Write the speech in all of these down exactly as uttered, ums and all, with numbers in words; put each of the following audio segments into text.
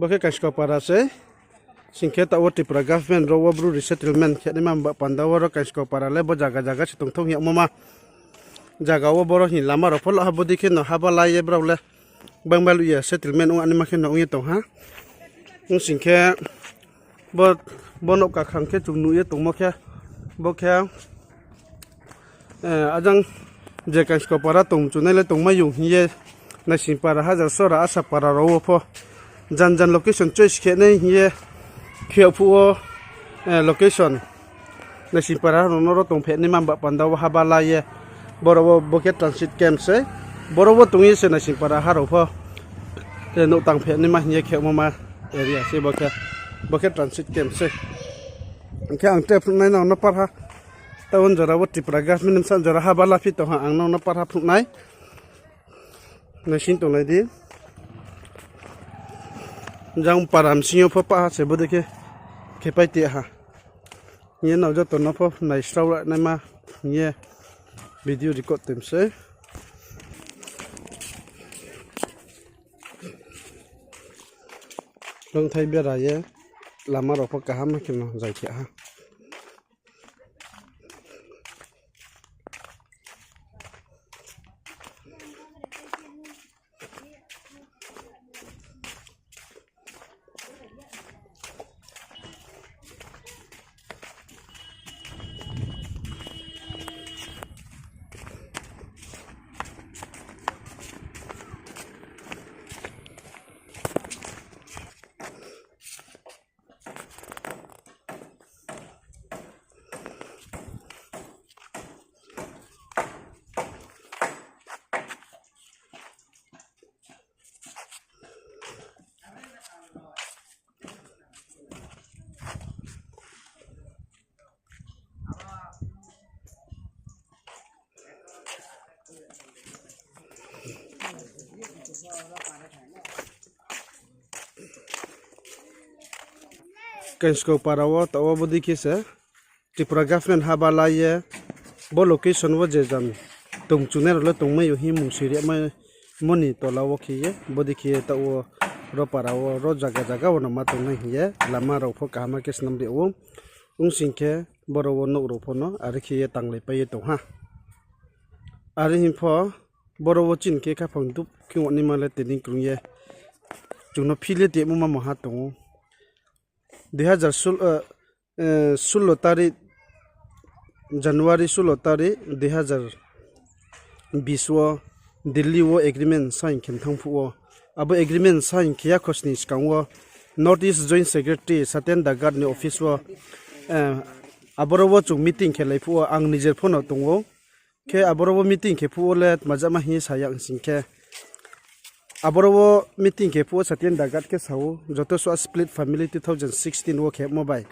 Bo khe Kaiskopara se. Sing khe taoh wo Tripura government rao wo Bru resettlement khe naima ba panda wo ro Kaiskopara le bo zaga zaga se tongthou hing yagmo ma. Zaga wo boro hing lama rao pho la ha, bodei khe no haba la ye brao le bangbalu ye settlement ong naima khe no ong ye tong ha. Ong sing khe bo, bo nouh kakhang khe chung nuh ye tongmo khe, bo khe, ajang je Kaiskopara tong chunai le tongmai yong hing ye, Naisingpara, Hajar Sora, Asapara rao wo pho jan jan location choice khe nai hing ye, khe phuh wo, location Naisingpara rao no ro tongphe naima ba panda wo haba la ye, boro wo bo khe transit camp se, boro wo tong ye se Naisingpara ha rao pho, nouh tangphe naima hing ye khemo ma area se bo khe, bo khe transit camp se. Hing khe ang tre phnuhnai nrao no parha, taoh wo jora wo Tripura government ni bsa jora haba la phi tong ha, ang nrao no parha phnuhnai. Naising tonglai di. Jang para bsing yo pho pah ha se bodei khe, khepai ti ha. Hing ye nrao joto no pho naisrao la naima hing ye video record toim se. Longthai bera ye lama rao pho kaham khe no zai khe ha. Kaiskopara wo taoh wo bodei khe se Tripura government haba la ye, bo location wo je jang tong chunai rao le tongmai yo hing mung soi ri mai mo ni tola wo khe ye, bodei khe taoh wo ro para wo, ro zaga zaga wo no ma tongnai hing ye, lama rao pho kaham khe snam ri ou. Ong sing khe boro wo nouh rao pho no are khe ye tanglaipai ye tong ha. Are hing pho boro wo chini khe khaphang dup khe ongnaima le tini krung ye chung no phil ye tongmo ma mungha tong ou. Dui hazar sul-, eh, eh, sullo tarik, January sullo tarik, dui hazar bis wo Delhi wo agreement sign khe thanng phuh wo. Abo agreement sign khe ya khosni skang wo North East Joint Secretary Satyen Dagat ni office wo, eh, aboro wo chung meeting khe lai phuh wo ang nijer pho no tong ou. Khe aboro wo meeting khe phuh wo le tma jama hing ye sa ya ong sing khe. Aboro wo meeting khe phuh wo Satyen Dagat khe sa ou, joto sua split family two thousand sixteen wo khemo bai.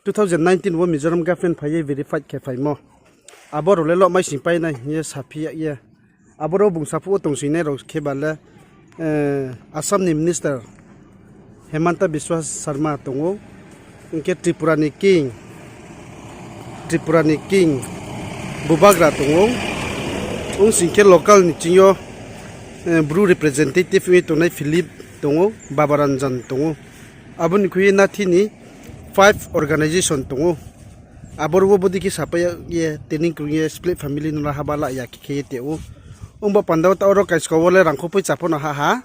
Two thousand nineteen wo Mizoram government phai ye verified khe phaimo. Aboro le loh mai sing pai nai hing ye saphi ya ye. Aboro bung sa phuh wo tongsoinai rao khe ba le, eh, Assam ni minister Himanta Biswa Sarma tong ou, hing khe Tripura ni king, Tripura ni king Bubagra tong ou, ong sing khe local ni ching yo, eh, Bru representative ong ye tongnai Philip tong ou, Babaranjan tong ou. Abo ni khui ye nathi ni five organization tong ou. Aboro wo bodei khe sapai ya ye, tini krung ye split family no la haba la ya khe khe ye tong ou. Ongba panda wo taoh ro Kaiskopara wo le rangkho poicha pho no ha ha.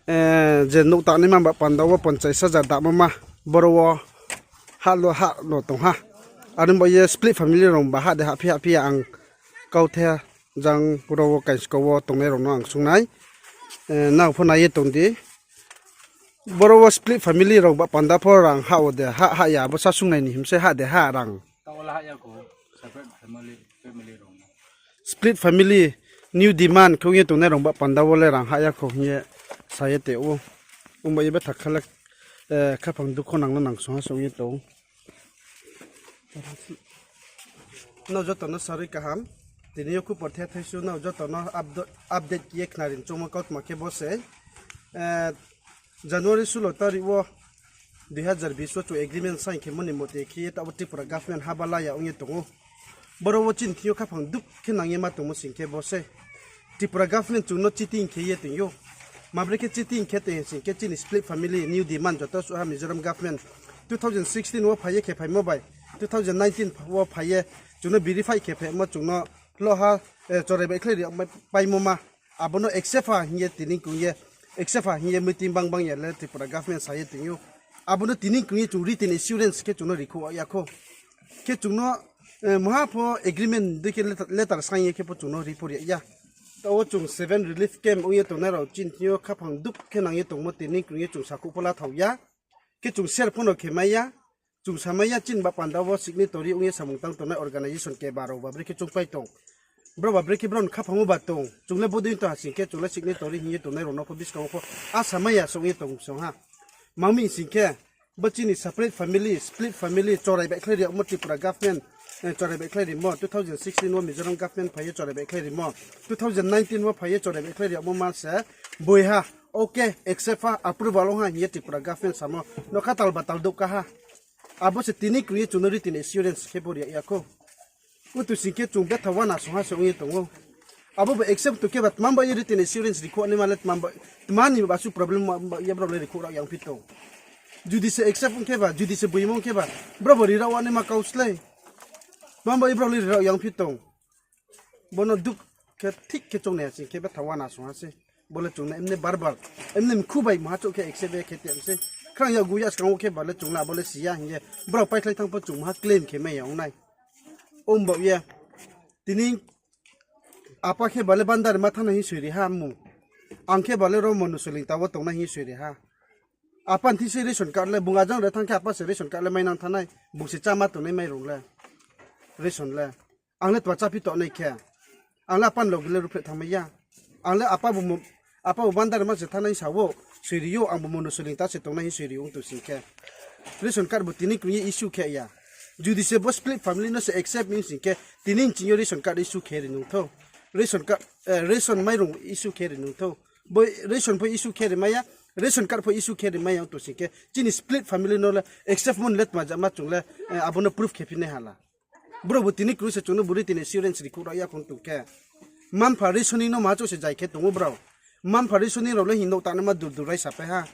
Eh, je nouh tangnaima ba panda wo ponchais hajar damo ma, boro wo ha lo ha lo tong ha. Are bo ye split family rao ba ha de hahphi hahphi ya ang kauthai jang boro wo Kaiskopara wo tongnai rao no ang sung nai. Eh, nrao pho nai ye tong di. Boro wo split family rao ba panda pho rang ha wo de ha, ha ya, abo sa sung nai ni himse ha de ha rang. Split family, new demand khe ong ye tongnai rao ba panda wo le rang ha ya kho hing ye sa ye tong ou. Ongba ye betha kha le, eh, khaphang dukho nang no nang sung ha se ong ye tong. Nrao joto no sarui kaham. Tini yo khupor the thaisu nrao joto no updo-, update khe ye khnari choungmo kautma khe bo se. Eh, January sullo tarik wo dui hazar bis wo chung agreement sign khemo ni mote khe ye taoh wo Tripura government haba la ya ong ye tong ou. Boro wo chini thing yo khaphang dup khe nang ye ma tongmo sing khe bo se. Tripura government chung no cheating khe ye tong ou. Mabri khe cheating khe tong sing khe chini split family new demand joto suha Mizoram government two thousand sixteen wo phai ye khe phaimo bai two thousand nineteen wo phai ye chung no verify khe phaimo chung no loha, chorai baihkhlai ri paimo ma. Abo no accept ha hing ye tini krung ye, accept ha hing ye meeting bang bang ya le Tripura government sa ye tong ou. Abo no tini krung ye chung written assurance khe chung no rikhouh ya khou. Khe chung no mha pho agreement dei khe letter, letter sign ye khe pho chung no ri pho ri ya. Taoh wo chung seven relief camp ong ye tongnai rao chini thing yo khaphang dup khe nang ye tongmo tini krung ye chung sakhouh pho la thao ya. Khe chung share pho no khe mai ya. Chung samai ya chini ba panda wo signatory ong ye samung tang tongnai organization keba rao ba brekhe choungpai tong. Brao ba brekhe brao ni khaphang wo ba tong. Chung le bodei tong ha sing khe chung le signatory hing ye tongnai rao no pho buskang wo pho a samai ya song ye tong song ha. Mami sing khe bo chini separate family, split family, chorai baihkhlai ri yagmo Tripura government, chorai baihkhlai rimo, two thousand sixteen wo Mizoram government phai ye chorai baihkhlai rimo, two thousand nineteen wo phai ye chorai baihkhlai ri yagmo ma se boi ha, okay, accept ha, approval ong ha hing ye Tripura government samo, nokha tal ba tal douh ka ha. Abo se tini krung ye chung no written assurance khe pho ri ya khou. Utu sing khe chung betha uana song ha se ong ye tong ou. Abo bo accept tong khe ba tma ba ye written assurance rikhouh naima le tma ni ba su problem ba ye brao le rikhouh rao yang phi tong. Judi se accept ong khe ba, judi se boimo ong khe ba, brao bo ri rao naima kau slái. Tma ba ye brao le ri rao yang phi tong. Bo no duk khe thik khe choungnai ha sing khe betha uana song ha se. Bo le chung no emne verbal, emne mkhu bai maha chouh khe accept ye khe tong se. Khrang yakgu ya skang wo khe ba le chung le abo le si ya hing ye brao paikhlai thanng pho chung maha claim khe mai ya ong nai. Ong baoh ye tini apa khe ba le bandar ma thanng nai hing soi ri ha mung. Ang khe ba le ro Monusolingta wo tongnai hing soi ri ha. Apa ni thing se ration card le bung ajang re thanng khe apa se ration card le mainang thanng nai, bung se cháma tongnai mairung le, ration le. Ang le tma cháphi tongnai khe. Ang le apa ni loge le ruhphreh thanngmai ya. Ang le apa bo, apa bo bandar ma se thanngnai sa wo, soi ri ou, ang bo Monusolingta se tongnai hing soi ri ou ong tong sing khe. Ration card bo tini krung ye issue khe ya. Judi se bo split family no se accept mi sing khe, tini nching yo ration card issue khe ri nung thou. Ration card, ration mairung issue khe ri nung thou. Bo ration pho issue khe ri mai ya, ration card pho issue khe ri mai ya ong tong sing khe, chini split family no le accept mo ni le tma jama chung le, abo no proof khe phi nai hala. Brao bo tini krung se chung no bo written assurance rikhouh rao ya khong tong khe. Mma-mpha rationing no maha chouh se jai khe tong ou brao. Mma-mpha rationing rao le hing nouh tangnaima dur dur rai sapai ha.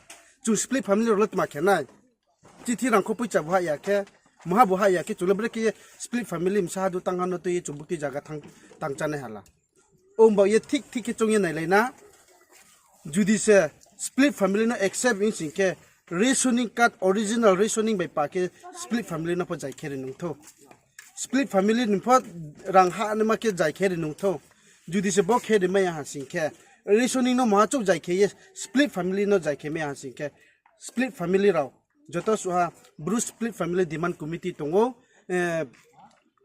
Chung split family rao le tma khe nai. Chithi rangkho poicha bo hah ya khe, maha bo hah ya khe, chung le brekhe ye split family bsa ha du tang ha no tui ye chung bukti zaga tang chánai hala. Ong baoh ye thik thik khe choung ye nailai na. Judi se split family no accept ong sing khe, rationing card, original rationing bai pa khe split family no pho jai khe ri nung thou. Split family ni pho rang hah naima khe jai khe ri nung thou. Judi se bo khe ri mai ya ha sing khe, rationing no maha chouh jai khe ye split family no jai khe mai ya ha sing khe, split family rao joto suha Bru Split Family Demand Committee tong ou,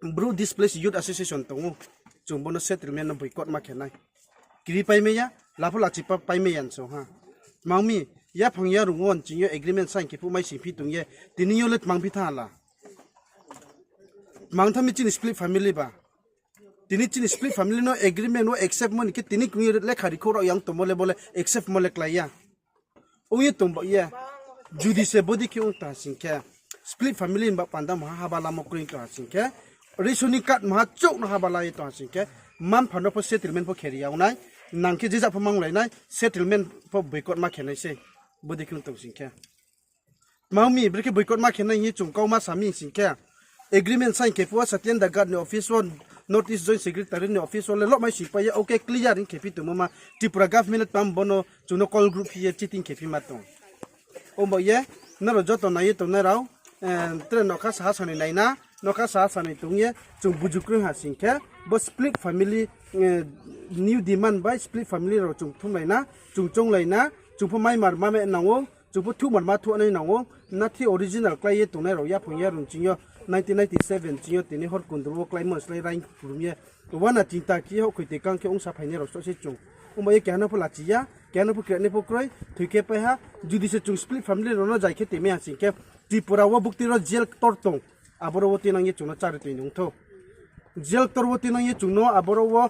Bru Displaced Youth Association tong ou. Chung bo no settlement no boycott ma khe nai. Kri pai mai ya, lapho lachi pa pai mai ya song ha. Tmang mi, yaphang yarung wo nching yo agreement sign khe phuh mai sing phi tong ye, tini yo le tmang phi thanng hala. Tmang tha mi chini split family ba. Tini chini split family no agreement wo accept mo ni khe tini krung ye lekha rikhouh rao yang tongmo le bo le accept mo le klái ya. Ong ye tong baoh ye, judi se bodei khe ong tong ha sing khe, split family ni ba panda maha haba lamo kroi tong ha sing khe, rationing card maha chouh no haba la ye tong ha sing khe, mma-mpha no pho settlement pho khe ri ya ong nai, nang khe je ja pho manglai nai, settlement pho boycott ma khe nai sei, bodei khe ong tong sing khe. Tmang mi, brekhe boycott ma khe nai hing ye chung kau ma sa mi sing khe, agreement sign khe phuh wo Satyen Dagat ni office wo, North East Joint Secretary ni office wo le loh mai sing pai ye, okay, clear hing khe phi tongmo ma, Tripura government le tma bo no chung no call group phi ye cheating khe phi ma tong. Ong baoh ye, nrao joto nai ye tongnai rao, tre nokha saha sanoi nai na, nokha saha sanoi tong ye, chung buju kroi ha sing khe, bo split family, new demand bai split family rao chung thumlai na, chung chounglai na, chung pho maimar ma me nang ou, chung pho thuhmar ma thuh nai nang ou, na thi original klái ye tongnai rao yaphang yarung ching yo, nineteen ninety-seven ching yo tini hor kundul wo kláimo slái raing krum ye, uana chinta khe houhkhoi toi kang khe ongsa phainai rao só se chung. Ongba ye keha no pho lachi ya, keha no pho krenai pho kroi, thoi khe pai ha, judi se chung split family rao no jai khe toimai ha sing khe, Tripura wo bukti rao jail ktor tong, aboro wo tuinang ye chung no chári toi nung thou. Jail ktor wo tuinang ye chung no aboro wo,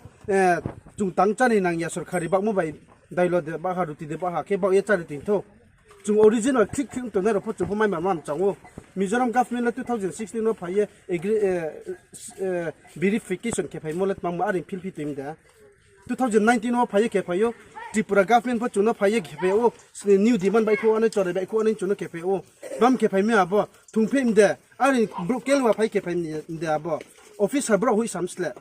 chung tang cháni nang ya sorkari baohmo bai dailo de baha, ruti de baha khe baoh ye chári toi thou. Chung original thik thik ong tongnai rao pho chung pho maimar ma mchang ou. Mizoram government le two thousand sixteen wo phai ye verification khe phaimo le tmangmo are phil phi toi mi de. Two thousand nineteen wo phai ye khe phai ou. Tripura government pho chung no phai ye khephai ou, new demand baihkhouh anai, chorai baihkhouh anai chung no khephai ou. Bam khephai mi abo, thungphi mde, are brouh kelwa phai khephai mde abo. Officer brouh hoih sam sle.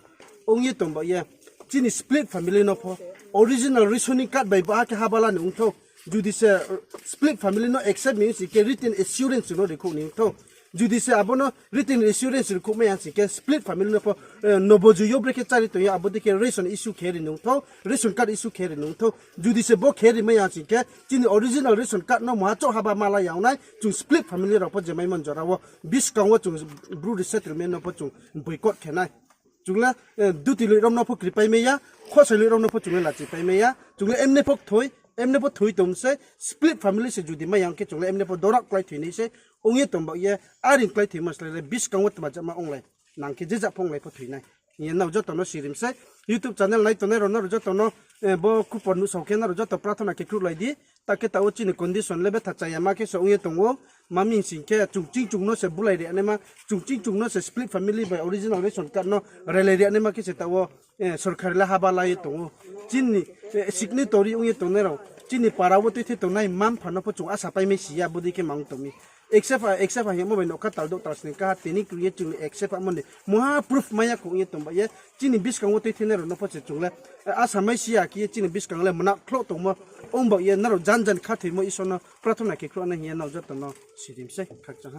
Ong ye tong ba ye. Chini split family no pho original rationing card bai baha khe haba la ni ong thou. Judi se split family no accept mi sing khe written assurance no rikhouh ni ong thou. Judi se abo no written assurance rikhouh mai ya sing khe split family no pho noboju yo brekhe chári tong ye abo dei khe ration issue khe ri ni ong thou, ration card issue khe ri ni ong thou. Judi se bo khe ri mai ya sing khe chini original ration card no muha chouh haba ma la ya ong nai, chung split family rao pho je maimo ni jora wo buskang wo chung Bru resettlement no pho chung boycott khe nai. Chung le duti loih rao no pho kripai mai ya, khosai loih rao no pho chung le lachipai mai ya. Chung le emne pho kthoi, emne pho thoi tong sei, split family se judi mai ya ong khe chung le emne pho dorao klái thoi nai sei. Ong ye tong ba ye, are klái thoimo slái le buskang wo tma jama onglai, nang khe je ja pho onglai pho thoi nai hing ye nrao joto no sirim sei. YouTube channel nai tongnai rao nrao joto no bo khupor nuhsao khe nrao joto prathona khe khruhlai di. Ta khe taoh wo chini condition le betha chaya ma khe se ong ye tong ou. Ma mi sing khe chung ching chung no se bulai ri naima, chung ching chung no se split family bai original ration card no railai ri naima khe se taoh wo sorkar le haba la ye tong ou. Chini signatory ong ye tongnai rao, chini para wo tuithe tongnai mma-mpha no pho chung asa pai mai si ya, bodei khe ma ong tong mi. Accept ha, accept ha hingmo bai nougkha tal douh tal sning kaha tini krung ye chung accept hamo ni muha proof mai ya kho ong ye tong ba ye. Chini buskang wo tuithenai rao no pho se chung le asa mai si ya khe ye chini buskang le mna khlouh tongmo. Ong ba ye nrao jan jan khathoimo Isor no prathona khe khruh nai hing ye nrao joto no sirim sei, khakchang ha.